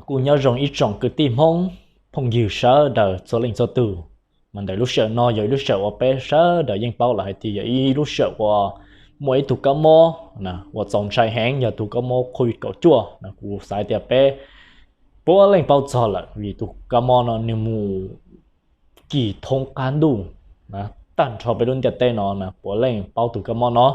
Kuj nyob zoo ib tsoom kwv tij Hmoob phooj ywg sawv daws txhua leej txhua tus. Mas ntawm lub sij hawm no yog ib lub sij hawm uas peb sawv daws yeej paub lawm hais tias yog ib lub sij hawm uas muaj ib tug kab mob uas txaus ntshai heev, yog tus kab mob covid kaum cuaj. Kuv xav tias peb puav leej paub txog lawm vim tus kab mob no nws mus kis thoob qab ntuj tag nrho peb lub ntiaj teb no, puav leej paub tus kab mob no.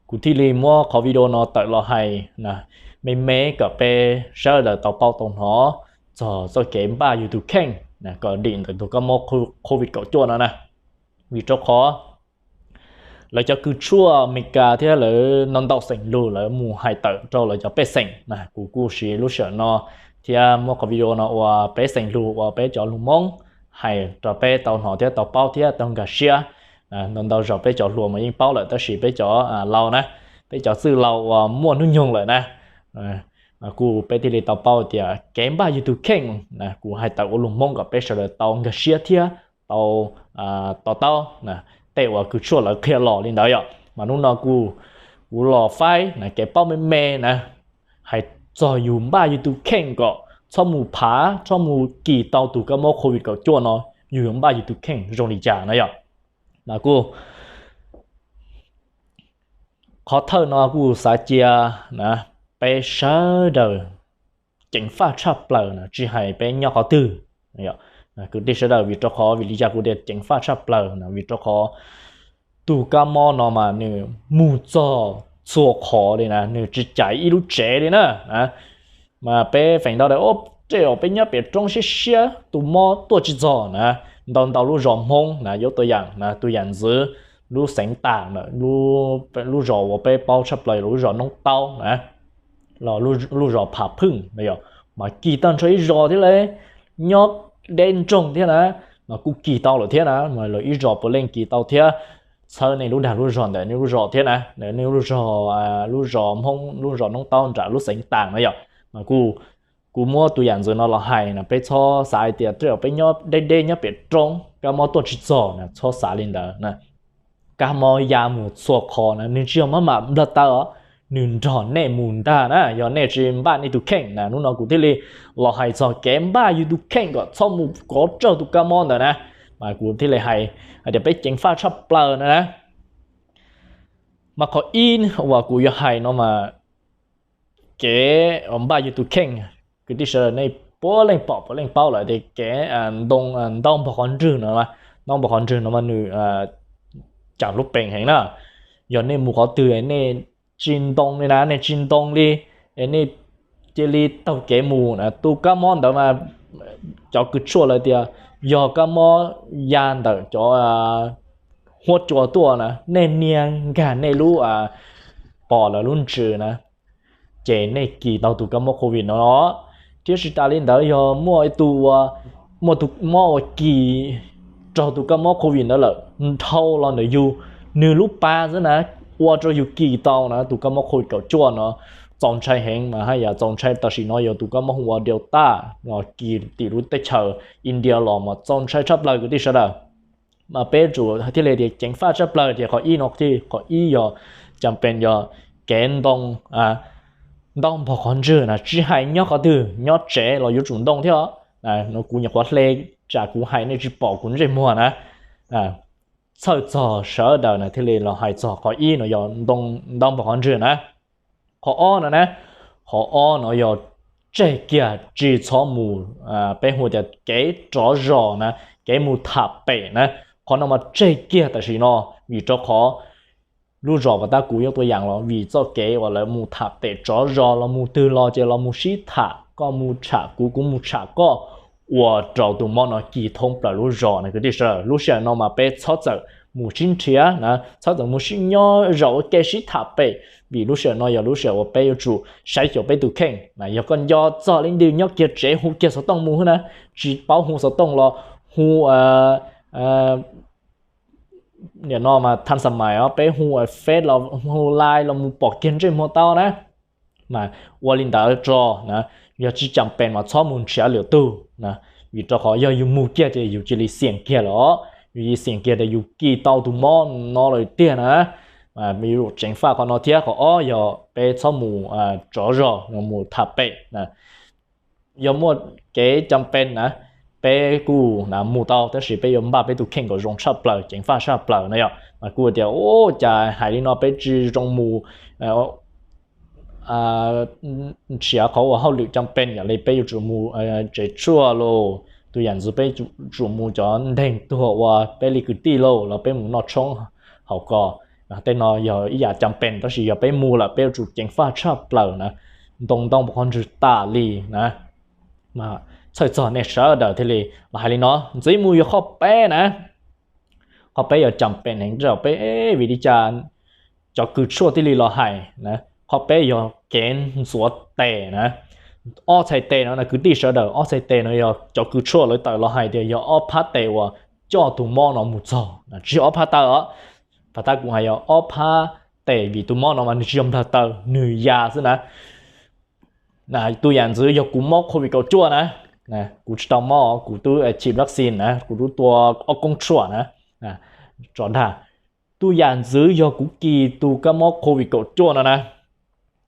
Kuv thiaj li muab qhov video no tawm los hais me me kom peb sawv daws tau paub tau hnov txog txoj kev npaj yus tus kheej kom dim ntawm tus kab mob covid kaum cuaj no na. Vim rau qhov lawv cov kws tshuaj Amelikas thiab lawv ntau ntau xeem lug lawv mus hais tawm rau lawv cov pej xeem na. Kuv kuj siv lub sij hawm no thiab muab qhov video no ua peb xeem lug ua peb cov lus Hmoob hais rau peb tau hnov thiab tau paub thiab tau nkag siab. Ntau ntau zaus peb cov hluas mas yeej paub lawm tab sis peb cov laus na, peb cov txwj laus uas muaj hnub nyoog lawm na, kuj peb thiaj li tau paub tias kev npaj yus tus kheej, kuv hais tawm ua lus Hmoob kom peb sawv daws tau nkag siab thiab tau to taub tej uas kws tshuaj lawv qhia los li ntawd yom. Mas hnub no kuv, kuv los faib kev paub me me na, hais txog yus npaj yus tus kheej kom txhob mus phav txhob mus kis tau tus kab mob covid kaum cuaj no, yus yuav npaj yus tus kheej zoo li cas na yom. Mas kuj qhov thawj no kuj xav cia na, peb sawv daws ceev faj tshaj plaws na, tsis hais peb nyob qhov twg. Kwv tij sawv daws, vim rau qhov vim li cas kuv tias ceev faj tshaj plaws na, vim rau qhov tus kab mob no mas nws mus txog txhua qhov li na, nws tsis caiv ib lub tsev li na. Mas peb feem ntau tias tej zaum peb nyob pem roob siab siab tus mob tuaj tsis txog na. Ntau ntau lub zos Hmoob na, yuav tua yam na, tus yam ntxwv lub xeev Tam na, lub zos uas peb paub tshaj plaws lub zos Noob Taub na, los lub zos Pham Phwj na yom, mas kis tag nrho ib zos thiab li, nyob deb nroog thiab na, mas kuj kis tau lawm thiab na, mas lawv ib zos puav leej kis tau thiab. Txhawb nej lub dag lub zog ntawm nej lub zos thiab na, ntawm nej lub zos, lub zos Hmoob lub zos Noob Taub nram lub xeev Tam na yom. Mas kuj, kuv muab tus yam ntxwv no los hais na, peb txhob xav hais tias tej zaum peb nyob deb deb nyob pem roob kab mob tuaj tsis txog na, txhob xav li ntawd na. Kab mob ya mus txhua qhov na, nws tsis yog maj mam nplog taw os, nws nrog nej mus ntag na, yog nej tsis npaj nej tus kheej na. Hnub no kuv thiaj li los hais txog kev npaj yus tus kheej kom txhob mus kov tsawg tus kab mob ntawd na. Mas kuv thiaj li hais hais tias peb ceev faj tshaj plaws na na. Mas qhov ib uas kuv yuav hais no mas kev npaj yus tus kheej, kwv tij sawv daws nej puav leej pom puav leej paub lawm tias kev ntoo ntaub npog qhov ntswg no, ntaub npog qhov ntswg no mas nws cam lub peem heev na. Yog nej mus qhov twg nej tsis ntoo li na, nej tsis ntoo li, nej cia li taug kev mus na, tus kab mob ntawd mas cov kws tshuaj lawv tias yog kab mob ya ntawm cov huab cua tuaj na, nej nias nkag nej lub pom lawv lub ntsws na, ces nej kis tau tus kab mob covid no. Thiab tsis tas li ntawd yog muaj tus, muaj tus mob uas kis raug tus kab mob covid ntawd lawm dhau los ntawm yus, nws lub pa xwb na, ua rau yus kis tau na tus kab mob covid kaum cuaj no. Txaus ntshai heev mas haj yam txaus ntshai tam sim no yog tus kab mob hu ua Delta los kis tim lub teb chaws India los mas txaus ntshai tshaj plaws kwv tij sawv daws. Mas peb tsum thiaj li tias ceev faj tshaj plaws tias qhov ib no thiaj qhov ib yog cam pees yog kev ntoo ntaub npog qhov ntswg na, tsis hais nyob qhov twg, nyob tsev los yuav tsum ntoo thiab os. No kuv nyuam qhuav hle tsam kuv hais nej tsis pom kuv ntsej muag na. Txhawj txog sawv daws na thiaj li los hais txog qhov ib no yog ntoo ntaub npog qhov ntswg na. Qhov ob no na, qhov ob no yog tseg kiag tsis txhob mus, peb hu tias kev rov zos na, kev mus tham pem na. Qhov no mas tseg kiag tam sim no, vim rau qhov lub zos pas tab kuv yuav tua yam los vim txoj kev uas lawv mus tham pem rov zos los mus twg los ces los mus sib tham, koj mus tsham kuv kuv mus tsham koj, ua rau tus mob no kis thoob plaws lub zos na kwv tij sawv daws. Lub sij hawm no mas peb txhob txawm mus sib nrhiav na, txhob txawm mus sib nyob zaum ua ke sib tham pem, vim lub sij hawm no yog lub sij hawm uas peb yuav tsum saib xyuas peb tus kheej na. Yog koj nco txog leej twg nyob kiag tsev hu kiag xov tooj mus na, tsis paub hu xov tooj los hu, nim no mas thaj xam mais os, peb hu Face los hu Line los mus pom kiag ntsej muag tau na. Mas ua li ntawd tso na, yog tsis cam pees mas txhob mus nrhiav lwm tug na, vim rau qhov yog yus mus kiag ces yus cia li xiam kiag lawm, yus cia li xiam kiag tias yus kis tau tus mob no lawm tiag na. Yuav tsum ceev faj qhov no thiab. Qhov ob yog peb txhob mus rov zos, mus tham pem na. yog muaj kev cam pees na, peb kuj mus tau, tab sis peb yuav npaj peb tus kheej kom zoo tshaj plaws, ceev faj tshaj plaws na yom. Mas kuj tias, Ua cas hais li no peb tsis zoo mus nrhiav qhov uas hauj lwm cam pees, yam li peb yuav tsum mus tsev tshuaj los, tus yam ntxwv peb tsum mus cov nteeg tuag ua peb li kwv tij los, los peb mus noj tshoob hauv ko. Tej no yog ib yam cam pees, tab sis yog peb mus lawm peb yuav tsum ceev faj tshaj plaws na, ntoo ntoo puas qhov ntswg tas li na. Txhawj txog nej sawv daws thiaj li los hais li no. Ntxiv mus yog qhov peb na. Qhov peb yog cam pees heev rau peb, vim li cas cov kws tshuaj thiaj li los hais na. Qhov peb yog kev ntxuav tes na. Ob txhais tes no na kwv tij sawv daws, ob txhais tes no yog cov kws tshuaj lawv tawm los hais tias yog ob phab tes uas coj tus mob no mus txog, tsis yog ob phab taw os. Phab tab kuv hais yog ob phab tes, vim tus mob no mas nws tsis yog nplawg taw, nws ya xwb na. Tus yam ntxwv yog kuv mob COVID kaum cuaj na, kuv tsis tau mob, kuv twb chim vaccine na, kuv twb tua ob koob tshuaj na, tso dag. Tus yam ntxwv yog kuv kis tus kab mob COVID kaum cuaj no na,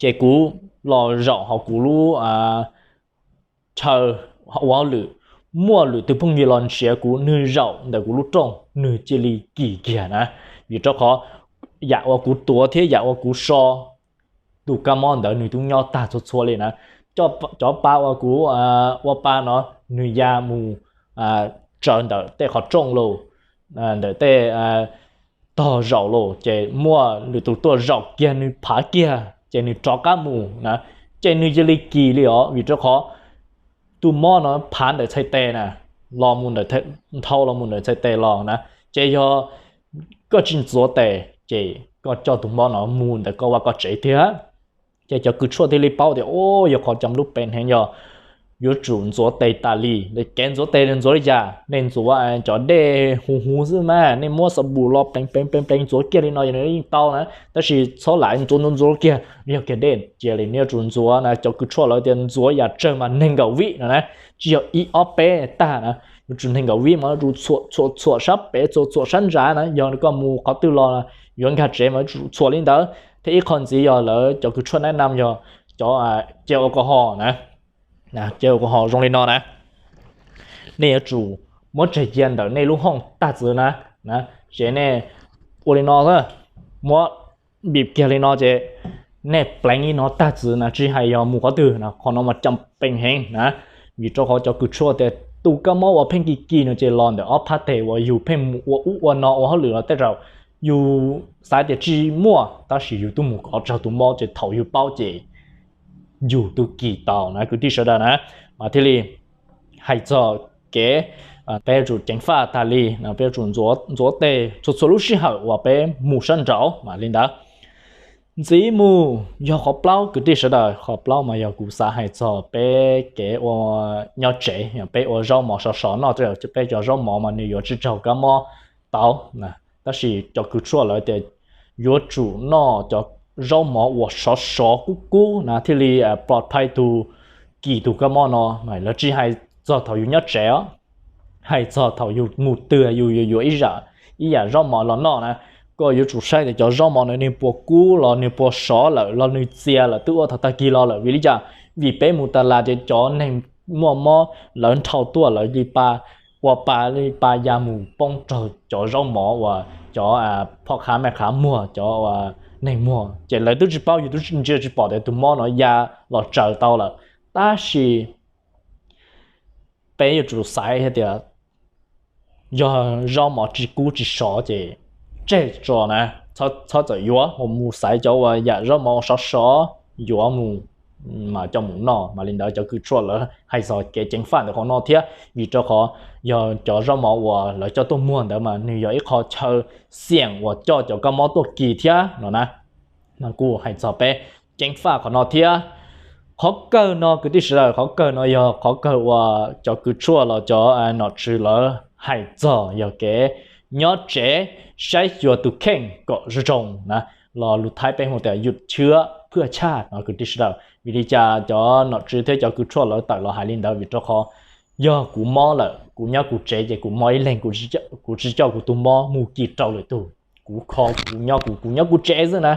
ces kuv los zaum hauv kuv lub chaw ua hauj lwm, muaj lwm tus phooj ywg los nrhiav kuv, nws zaum ntawm kuv lub rooj, nws cia li kis kiag na. Vim rau qhov yam uas kuv tuav thiab yam uas kuv so, tus kab mob ntawd nws twb nyob tag txhua txhua li na. Cov pa uas kuv ua pa no, nws ya mus tsaws ntawm tej qhov rooj los, ntawm tej tog zaum los, ces muaj lwm tus tuaj zaum kiag nws phav kiag ces nws rov qab mus na, ces nws cia li kis li os. Vim rau qhov tus mob no phav ntawm txhais tes na, los mus ntawm, nthau los mus ntawm txhais tes los na, ces yog koj tsis ntxuav tes ces koj coj tus mob no mus ntawm koj vaj koj tsev tiag. Ces cov kws tshuaj thiaj li paub tias, o, yog qhov cam lub pees heev, yog yuav tsum ntxuav tes tas li. Kev ntxuav tes ntxuav li cas? Nej ntxuav cov dej huv huv xwb mas, nej muab xab pum los pleev pleev pleev pleev ntxuav kiag li no yog nws yeej tau na, tab sis txhob lam ntxuav ntxuav ntxuav kiag, yog kiag dej cia li. Nej yuav tsum ntxuav na, cov kws tshuaj lawv tias ntxuav yam tsawg mas nees nkaum vib no na, tsis yog ib ob peb tag na, yuav tsum nees nkaum vib mas yuav tsum txhuam txhuam txhuam sab pem txhuam txhuam sab ntsa na, yog koj mus qhov twg los yuav nkag tsev mas yuav tsum txhuam li ntawd. Thiab ib qho ntxiv yog lawv cov kws tshuaj nab nam yog cov cia alcohol na, cia alcohol zoo li no na, nej yuav tsum muab tseg cia ntawm nej lub hooj tag txwv na, ces nej ua li no, muab npib kiag li no ces nej pleev li no tag txwv na, tsis hais yog mus qhov twg na, qhov no mas cam pees heev na. Vim rau qhov cov kws tshuaj tias tus kab mob uas pheej kis kis no ces los ntawm ob phab tes uas yus pheej mus ua ub ua no ua hauj lwm los tej zaum yus xav tias tsis muaj, tab sis yus twb mus kov raug tus mob ces thaum yus paub ces yus twb kis tau na kwv tij sawv daws na. Mas thiaj li hais txog kev peb yuav tsum ceev faj tas li, peb yuav tsum ntxuav tes txhua txhua lub sij hawm uas peb mus sab nraud mas li ntawd. Ntxiv mus yog qhov plaub kwv tij sawv daws, qhov plaub mas yog kuv xav hais txog peb kev ua nyob tsev, peb ua zaub mov sov sov noj, peb cov zaub mov mas nws yuav tsis raug kab mob tau. Tab sis cov kws tshuaj lawv tias yuav tsum noj cov zaub mov uas sov sov kub kub na thiaj li plod phai tus kis tus kab mob no. Lawv tsis hais txog thaum yus nyob tsev os, hais txog thaum yus mus twg yus yuav yuav ib yam zaub mov los noj na, koj yuav tsum saib tias cov zaub mov no nws puas kub los nws puas sov lawm los nws txias lawm twb ua thaum tag kis los lawm. Vim li cas? Vim peb mus tas las ces cov neeg muaj mob lawv nrhau tuaj lawv li pa, ua pa li pa ya mus poob raug cov zaub mov uas cov phoj qhav mej qhav muag, cov neeg muag, ces lawv twb tsis paub, yus twb ntsia tsis pom tias tus mob no ya los tsaws tau lawm. Tab sis peb yuav tsum xaiv hais tias yog zaub mov tsis kub tsis sov ces tseg tso na, txhob txawm yuav, mus xaiv cov uas yam zaub mov sov sov yuav mus mas coj mus noj. Mas li ntawd cov kws tshuaj lawv hais txog kev ceev faj ntawm qhov no thiab, vim rau qhov yog cov zaub mov uas lawv coj tuaj muag ntawd mas nws yog ib qho chaw xiam uas coj cov kab mob tuaj kis thiab no na. Mas kuj hais txog peb ceev faj qhov no thiab. Qhov kawg no kwv tij sawv daws, qhov kawg no yog qhov kawg uas cov kws tshuaj los cov nom tswv lawv hais txog yog kev nyob tsev saib xyuas tus kheej kom zoo zoo na, los lus Thaib peb hu tias yut chwb phwj chaj no kwv tij sawv daws. Vim li cas cov nom tswv thiab cov kws tshuaj lawv tawm los hais li ntawd? Vim rau qhov yog kuv mob lawm, kuv nyob kuv tsev ces kuv mob ib leeg, kuv tsis coj kuv tus mob mus kis rau lwm tus, kuv kho kuv nyob kuv, kuv nyob kuv tsev xwb na.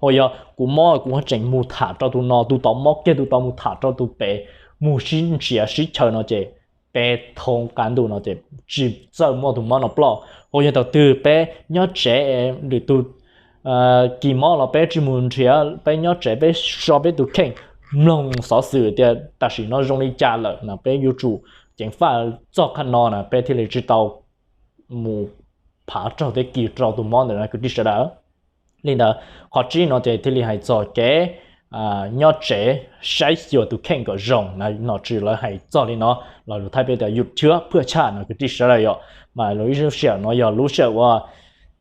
Ho yog kuv mob kuv tseem mus tham rau tus no, tus tod mob kiag tus tod mus tham rau tus pem, mus sib nrhiav sib chaw no ces peb thoob qab ntuj no ces tsis txawj muaj tus mob no ploj. Ho yog thaum twg peb nyob tsev, lwm tus kis mob los peb tsis mus nrhiav, peb nyob tsev peb so peb tus kheej, mloog xov xwm tias tam sim no zoo li cas lawm no peb yuav tsum ceev faj txog qhov no na peb thiaj li tsis tau mus phav raug thiab kis raug tus mob ntawd no kwv tij sawv daws. Li ntawd, qhov tsib no ces thiaj li hais txog kev nyob tsev saib xyuas tus kheej kom zoo na. Nom tswv lawv hais txog li no los lus Thaib peb tias หยุดเชื้อเพื่อชาติ no kwv tij sawv daws yom. Mas lub sij hawm no yog lub sij hawm uas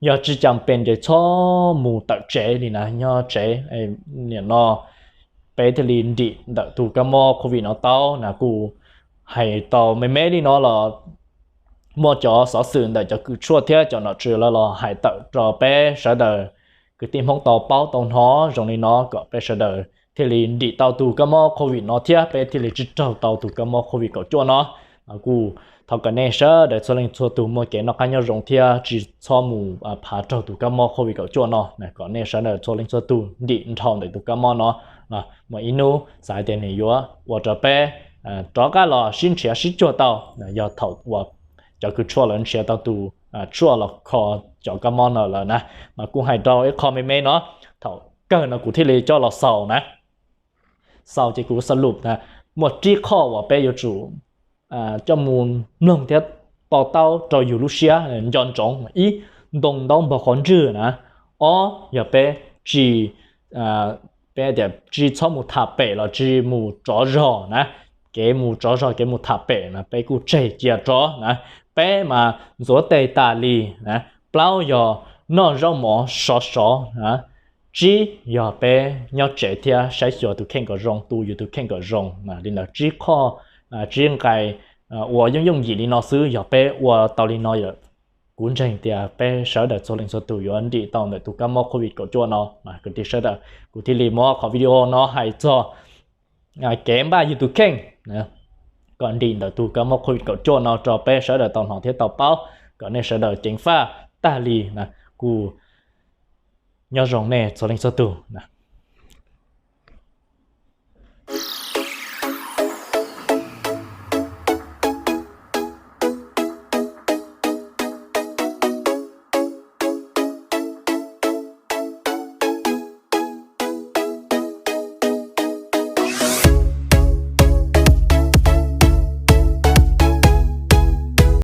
yog tsis cam pes ces txhob mus tawm tsev li na, nyob tsev. Nim no peb thiaj li nrim ntawm tus kab mob covid no tau na. Kuv hais tau me me li no los muaj cov xov xwm ntawm cov kws tshuaj thiab cov nom tswv lawv los hais tawm rau peb sawv daws kwv tij Hmoob tau paub tau hnov zoo li no kom peb sawv daws thiaj li nrim tau tus kab mob covid no thiab peb thiaj li tsis raug tau tus kab mob covid kaum cuaj no. Kuj thov kom nej sawv daws txhua leej txhua tus muaj kev noj qab nyob zoo thiab tsis txhob mus phav raug tus kab mob covid kaum cuaj no. Kom nej sawv daws txhua leej txhua tus nrim nrhau ntawm tus kab mob no. Muaj ib hnub xav tias nws yuav ua rau peb rov qab los sib nrhiav sib cuag tau, yog thaum uas cov kws tshuaj lawv nrhiav tau tus tshuaj los kho cov kab mob no lawm na. Mas kuv hais rau ib qho me me no, thaum kawg no kuv thiaj li coj los xaus na. Xaus ces kuv xav lus na, muaj tsib qho uas peb yuav tsum coj mus mloog thiab to taub rau yus lub siab nco ntsoov. Ib, ntoo ntaub npog qhov ntswg na. Ob, yog peb tsis, peb tias tsis txhob mus tham pem los tsis mus tsov zog na. Kev mus tsov zog kev mus tham pem na peb kuj tseg cia rov na. Peb mas ntxuav tes tas li na. Plaub, yog noj zaub mov sov sov na. Tsib, yog peb nyob tsev thiab saib xyuas tus kheej kom zoo, tu yus tus kheej kom zoo. Li ntawd tsib qho, tsib nqai uas yooj yooj yim li no xwb, yog peb ua tau li no, kuv ntseeg tias peb sawv daws txhua leej txhua tus yuav nrim tau ntawm tus kab mob covid kaum cuaj no. Kwv tij sawv daws, kuv thiaj li muab qhov video no hais txog kev npaj yus tus kheej kom nrim ntawm tus kab mob covid kaum cuaj no rau peb sawv daws tau hnov thiab tau paub, kom nej sawv daws ceev faj tag li. Kuv nyob zoo nej txhua leej txhua tus.